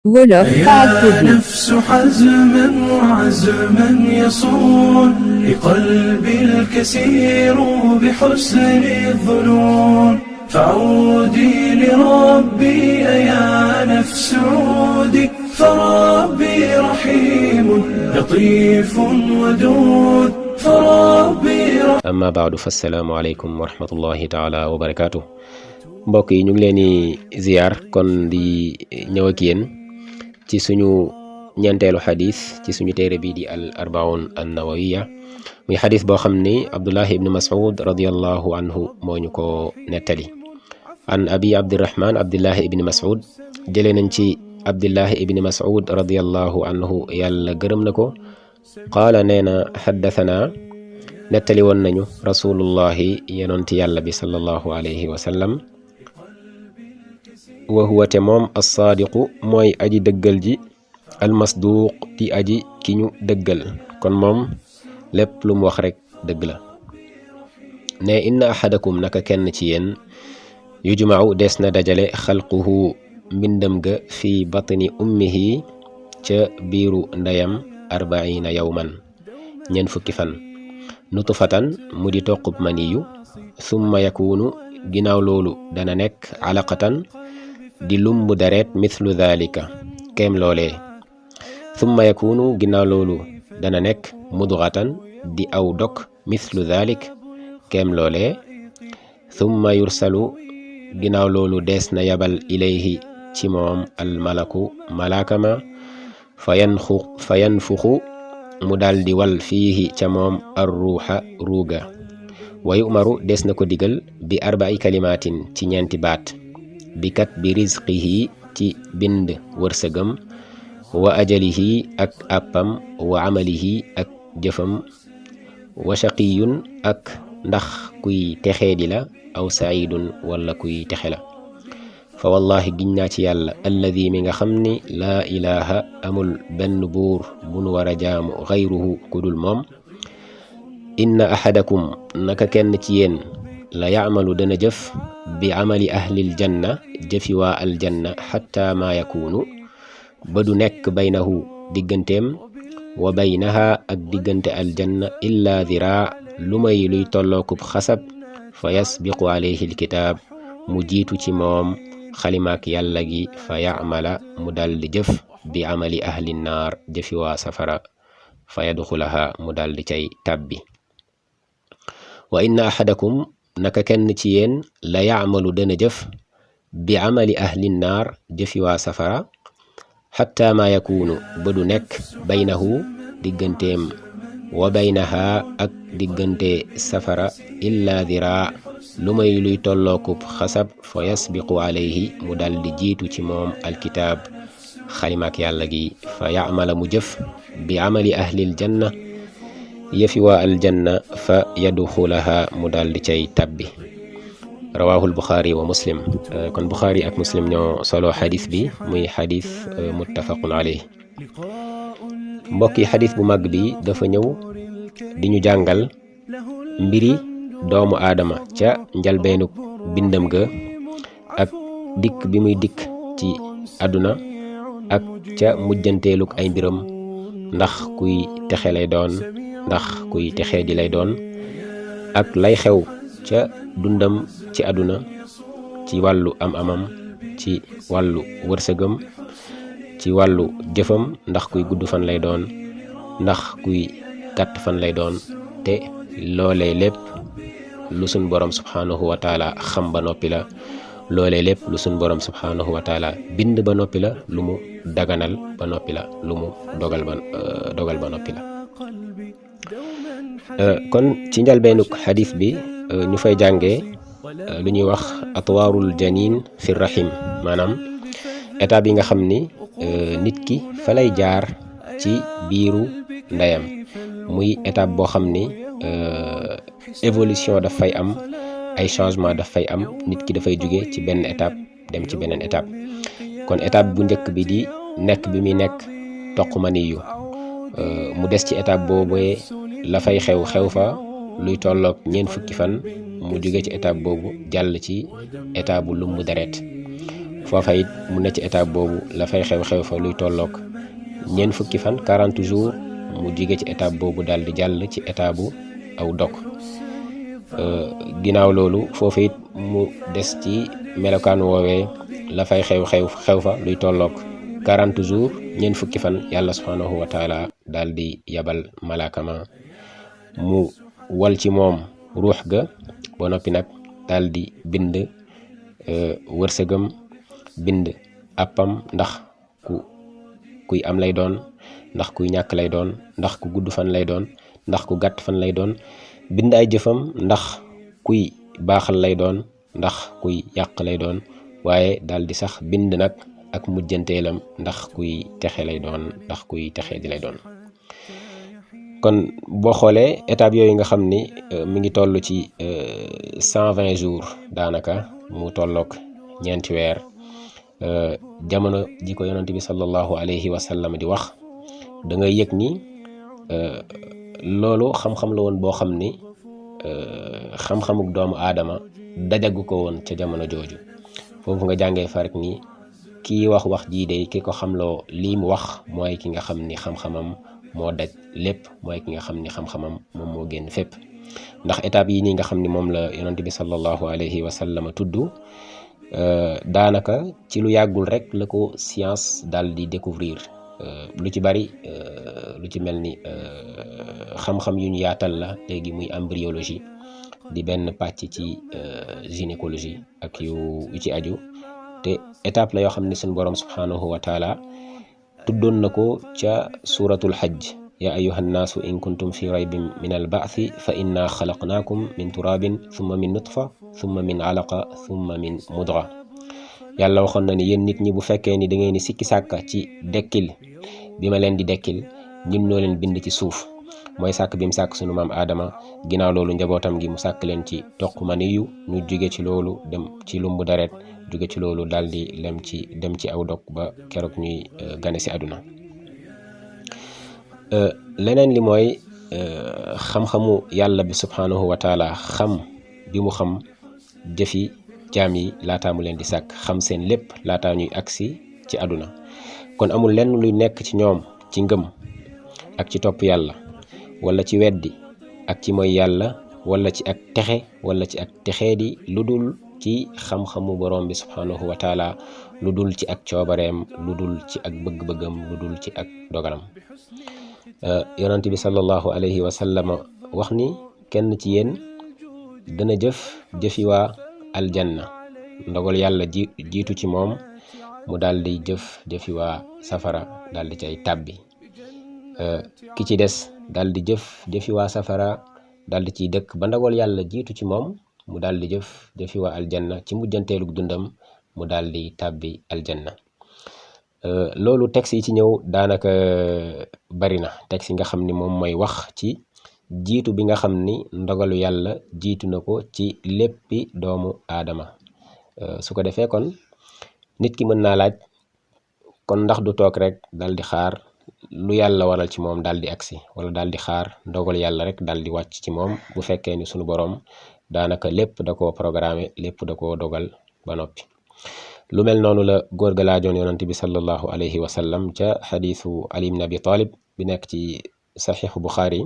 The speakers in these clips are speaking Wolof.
Wolof يا نفس حزما وعزما يصون لقلبي الكسير بحسن الظنون فعودي لربي يا نفس عودي فربي رحيم لطيف ودود فربي amma baadu fassalaamu aleykum wa rahmatullahi taala wa barakaatu. mbokk yi ñu ngi leen di ziyaar kon di ñëw ak yéen ci suñu ñeenteelu xadis ci suñu téere bii di al arbaun an nawawiya muy xadis boo xam ni abdullahi ibni mas'ud radiallahu anhu moo ñu ko nettali. an abi abdirahman abdullahi ibni mas'ud jëlee nañ ci abdullahi ibni mas'ud radiallahu anhu yàlla gërëm na ko qaala nee na xaddathana nettali woon nañu rasulullahi yonenti yàlla bi sallallahu alayhi wa sallam wa huwa te moom assaadiqu mooy aji dëggal ji almasduuq di aji ki ñu dëggal kon moom lépp lu mu wax rek dëgg la. ne inna ahadakum naka kenn ci yéen yujma'u des na dajale xalquhu mbindam ga fi batni ummihi ca biiru ndeyam 40 yawman ñeent fukki fan nutfatan mu di toqub maniyu summa yakunu ginnaaw loolu dana nekk alaqatan di lumbu dareet mithlu dhalika kem loolee summa yakunu ginnaaw loolu dana nekk mudghatan di aw dog mithlu dhalik kem loolee summa yursalu ginnaaw loolu dees na yabal ilayhi ci moom al malaku malaakama fa yanfuxu mu daal di wal fiihi ca moom ar ruuxa ruuga wa yu'maru des na ko digal bi 4 kalimaatin ci ñeenti baat bi kat bi rizqihi ci bind wërsëgam wa ajalihi ak àppam wa amalihi ak jëfam wa shaqiyun ak ndax kuy texee di la aw saidun wala kuy texe la fa wallahi giñ naa ci yàlla alladi mi nga xam ni laa ilaha amul benn buur bu nu war a jaamu xayruhu kudul moom inna ahadakum naka kenn ci yéen la yaamalu dana jëf bi amali ahlil janna jëfi waa aljanna xatta maa yakuunu ba du nekk baynahu digganteem wa baynaha ak diggante aljanna illa diraa lu may luy tollookub xasab fa yasbiqu alayhi alkitaab mu jiitu ci moom xalimaak yàlla gi fa yamala mu dal di jëf bi amali ahli naar jëfi waa safara fa yadxulaha mu dal di cay tàbbi. wa inna ahadakum naka kenn ci yéen la yamalu dana jëf bi amali ahli naar jëfi waa safara xatta ma yakunu ba du nekk baynahu digganteem wa baynaha ak diggante safara illa diraa lu may luy tollookub xasab fa yasbiqu alayhi mu dal di jiitu ci moom alkitaab xalimaak yàlla gi fa yamala mu jëf bi amali ahlil janna yëfi waa aljanna fa yadxulaha mu dal di cay tabbi. rawahul buxaari wa muslim kon buxaari ak muslim ñoo solo xadis bi muy xadis muttafaqun alayh. mbokki xadis bu mag bi dafa ñëw di ñu jàngal mbiri doomu aadama ca njalbeenu bindam ga ak dikk bi muy dikk ci àdduna ak ca mujjanteeluk ay mbiram ndax kuy texe lay doon ndax kuy texee di lay doon ak lay xew ca dundam ci àdduna ci wàllu am-amam ci wàllu wërsëgam ci wàllu jëfam ndax kuy gudd fan lay doon ndax kuy gàtt fan lay doon te loolee lépp lu sun borom subhanahu wa taala xam ba noppi la loolee lépp lu sun borom subhanahu wa taala bind ba noppi la lu mu daganal ba noppi la lu mu dogal ba noppi la. kon ci njalbeenuk xadis bi ñu fay jàngee lu ñuy wax atwaarul janin fi rahim maanaam étape yi nga xam ni nit ki fa lay jaar ci biiru ndeyam muy étape boo xam ni évolution daf fay am ay changement daf fay am nit ki dafay jóge ci benn étape dem ci beneen étape. kon étape bu njëkk bi di nekk bi muy nekk toq maniyu mu des ci étape boobee la fay xew fa luy tolloog 4 fukki fan mu jóge ci étape boobu jàll ci étape bu lumbu deret foofa it mu ne ci étape boobu la fay xew-xew fa luy tolloog ñeent fukki fan 40 jours mu jóge ci étape boobu daal di jàll ci étape bu aw dog ginnaaw loolu foofa it mu des ci melokaan woowee la fay xew fa luy tolloog 40 jours ñeent fukki fan yàlla subhanahu wa taala daal di yabal malaakama mu wal ci moom ruux ga ba noppi nag daal di bind wërsëgam bind àppam ndax kuy am lay doon ndax kuy ñàkk lay doon ndax ku gudd fan lay doon ndax ku gàtt fan lay doon bind ay jëfam ndax kuy baaxal lay doon ndax kuy yàq lay doon waaye daal di sax bind nag ak mujjanteelam ndax kuy texe lay doon ndax kuy texe di lay doon. kon boo xoolee étape yooyu nga xam ni mi ngi toll ci 120 jours daanaka mu tolloog ñeenti weer jamono ji ko yonent bi sallallahu alayhi wa sallam di wax da ngay yëg ni loolu xam-xam la woon boo xam ni xam-xamuk doomu aadama dajagu ko woon ca jamono jooju foofu nga jàngee fa rek ni kii wax jii de ki ko xamloo lii mu wax mooy ki nga xam ni xam-xamam moo daj lépp mooy ki nga xam ni xam-xamam moom moo génn fépp ndax étape yi nii nga xam ni moom la yonent bi sallallahu alayhi wa sallam tudd daanaka ci lu yàggul rek la ko science daal di découvrir lu ci bari lu ci mel ni xam-xam yu ñu yaatal la léegi muy embryologie di benn pàcc ci gynécologie ak yu ci aju te étape la yoo xam ne suñu borom subhanahu wa taala tuddoon na ko ca suratul hajj ya ayuha nnaasu in kuntum fi raybin min alba'thi fa inna xalaqnaakum min turabin thumma min nutfa thumma min alaqa thumma min mudra yàlla waxoon na ni yéen nit ñi bu fekkee ni da ngeen ni sikki sàkka ci dekkil bi ma leen di dekkil ñun ñoo leen bind ci suuf mooy sàkk bi mu sàkk sunu maam aadama ginnaaw loolu njabootam gi mu sàkk leen ci toq maniyu ñu jóge ci loolu dem ci lumbu deret jóge ci loolu daal di dem ci aw dog ba keroog ñuy gane si àdduna leneen li mooy xam-xamu yàlla bi subhanahu wa taala xam bi mu xam jëfi jaam yi laataa mu leen di sàkk xam seen lépp laataa ñuy agsi ci àdduna kon amul lenn luy nekk ci ñoom ci ngëm ak ci topp yàlla wala ci weddi ak ci mooy yàlla wala ci ak texe wala ci ak texee di lu dul ci xam-xamu borom bi subhanahu wa taala lu dul ci ak coobareem lu dul ci ak bëgg-bëggam lu dul ci ak dogalam yonent bi sallallahu alayhi wa sallam wax ni kenn ci yéen dana jëfi waa aljanna ndogal yàlla jiitu ci moom mu daal di jëfi waa safara daal di cay tàbbi ki ci des daal di jëfi waa safara daal di ciy dëkk ba ndogal yàlla jiitu ci moom mu daal di jëfi waa aljanna ci mujjanteelug dundam mu daal di tàbbi aljanna loolu texte yi ci ñëw daanaka bari na texte yi nga xam ni moom mooy wax ci jiitu bi nga xam ni ndogalu yàlla jiitu na ko ci léppi doomu aadama su ko defee kon nit ki mën naa laaj kon ndax du toog rek daal di xaar lu yàlla waral ci moom daal di agsi wala daal di xaar ndogal yàlla rek daal di wàcc ci moom bu fekkee ni sunu borom daanaka lépp da koo programmé lépp da koo dogal ba noppi. lu mel noonu la góor ga laajoon yonent bi sallallahu alayhi wa sallam ca xadiisu Ali ibn Abi Talib bi nekk ci saxiixu Buxaari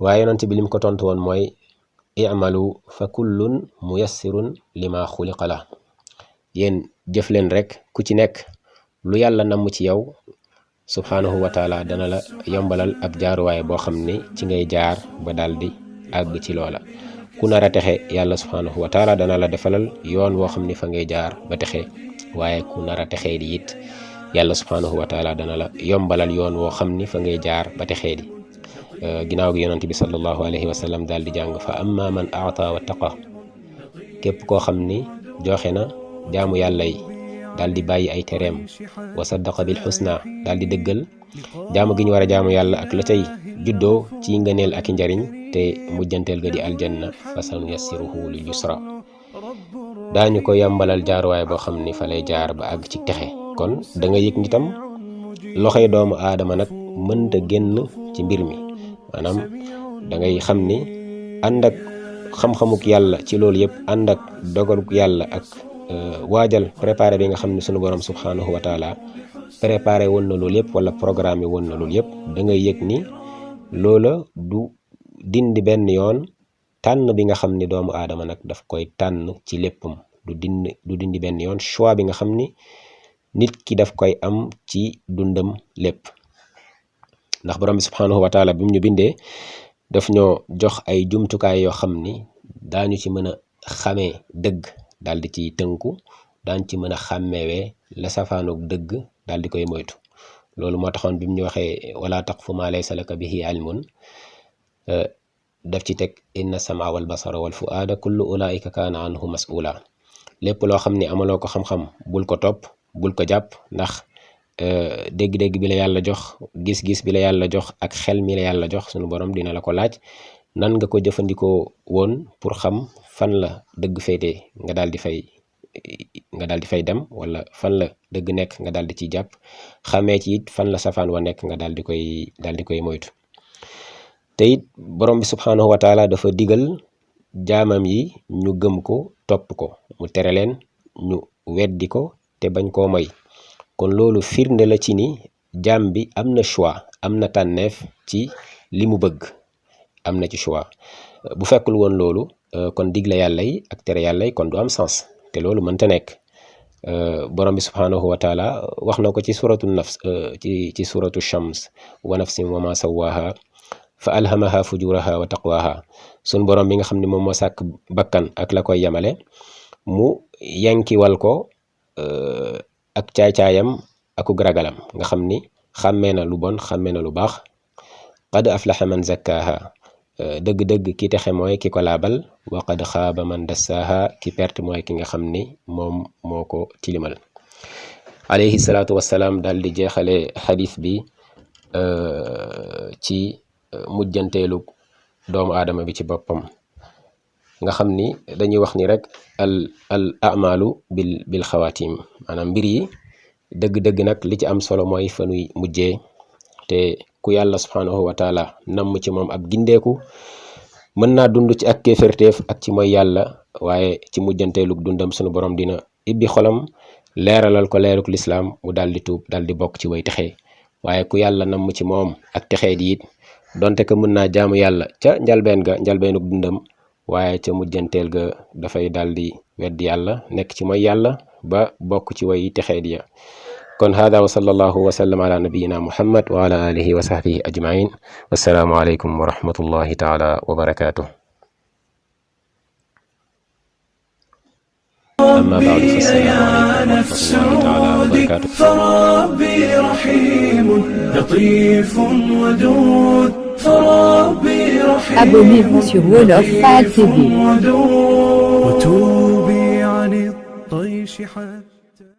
waaye yonent bi lim ko tontu woon mooy i'malu fa kullun muyassirun lima xuliqa la yéen jëf leen rek ku ci nekk lu yàlla namm ci yow subhanahu wa taala dana la yombalal ab jaaruwaay boo xam ne ci ngay jaar ba daal di àgg ci loola ku nar a texe yàlla subhanahu wa taala dana la defalal yoon woo xam ne fa ngay jaar ba texe waaye ku nar a texee di it yàlla subhanahu wa taala dana la yombalal yoon woo xam ni fa ngay jaar ba texee di ginnaaw gi yonent bi sallallahu alayhi wa sallam daal di jàng fa amma man aata wa taqa képp koo xam ni joxe na jaamu yàlla yi daal di bàyyi ay tereem wa saddaqa bil xusna daal di dëggal jaamu gi ñu war a jaamu yàlla ak la tey juddoo ci ngëneel ak i njariñ te mujjanteel ga di aljanna fa sanuyassiruhu lil yusra daañu ko yambalal jaaruwaay boo xam ni fa lay jaar ba àgg ci texe kon da nga yëg nitam loxoy doomu aadama nag mënta génn ci mbir mi maanaam da ngay xam ni ànd ak xam-xamuk yàlla ci loolu yëpp ànd ak dogaluk yàlla ak waajal préparé bi nga xam ne sunu borom subhanahu wa taala préparé woon na loolu yëpp wala programme woon na loolu yëpp da ngay yëg ni loola du dindi benn yoon tànn bi nga xam ni doomu aadama nag daf koy tànn ci léppam du dindi benn yoon choix bi nga xam ni nit ki daf koy am ci dundam lépp ndax borom bi subhanahu wa taala bi mu ñu bindee daf ñoo jox ay jumtukaay yoo xam ni daañu ci mën a xamee dëgg daal di ciy tënku daañ ci mën a xàmmeewee la safaanoog dëgg daal di koy moytu loolu moo taxoon bi mu ñu waxee wala taqfu ma laysa laka bihi ilmun daf ci teg inna sama wal basara wal fuaada kullu ulaika kaana anhu mas'ula lépp loo xam ni amaloo ko xam-xam bul ko topp bul ko jàpp ndax dégg-dégg bi la yàlla jox gis-gis bi la yàlla jox ak xel mi la yàlla jox sunu borom dina la ko laaj nan nga ko jëfandikoo woon pour xam fan la dëgg féetee nga daal di fay dem wala fan la dëgg nekk nga daal di ciy jàpp xamee ci it fan la safaan wa nekk nga daal di koy moytu te it borom bi subhanahu wa taala dafa digal jaamam yi ñu gëm ko topp ko mu tere leen ñu weddi ko te bañ koo moy kon loolu firnde la ci ni jaam bi am na choix am na tànneef ci li mu bëgg am na ci choix bu fekkul woon loolu kon digle yàlla yi ak tere yàlla yi kon du am sens te loolu mënta nekk borom bi subhanahu wa taala wax na ko ci suratu nafs ci suratu shams wa nafsin wa ma sawaha fa alhamaha fujuraha wa taqwaha sun borom bi nga xam ne moom moo sàkk bakkan ak la koy yemale mu yankiwal ko ak caay-caayam akuk ragalam nga xam ni xàmmee na lu bon xàmmee na lu baax qad aflaha man zakkaha dëgg-dëgg ki texe mooy ki ko laabal wa qad xaaba man dassaaha ki perte mooy ki nga xam ni moom moo ko tilimal alayhi salaatu wassalaam daal di jeexale xadis bi ci mujjanteelu doomu aadama bi ci boppam nga xam ni dañuy wax ni rek al amalu bil xawaatim maanaam mbir yi dëgg-dëgg nag li ci am solo mooy fa nuy mujjee te ku yàlla subhanahu wa taala namm ci moom ab gindeeku mën naa dund ci ak kéeférteef ak ci mooy yàlla waaye ci mujjanteelug dundam sunu borom dina ibbi xolam leeralal ko leeruk lislaam mu daal di tuub daal di bokk ci way texee waaye ku yàlla namm ci moom ak texee di it donte que mën naa jaamu yàlla ca njalbeenuk dundam waaye ca mujjanteel ga dafay daal di weddi yàlla nekk ci mooy yàlla ba bokk ci way texee di ya kon hada wa sallallahu wa sallam ala nabiyina muhammad wa ala alihi wa sahbihi ajmain wassalaamu alaykum wa rahmatullahi taala wa barakatuh amma ba'du fassalaamu alaykum wa rahmatullahi taala wa barakatuh فربي رحيم لطيف ودود فربي رحيم Abonnez-vous sur Wolof Pal TV. وتوبي عن الطيش حتى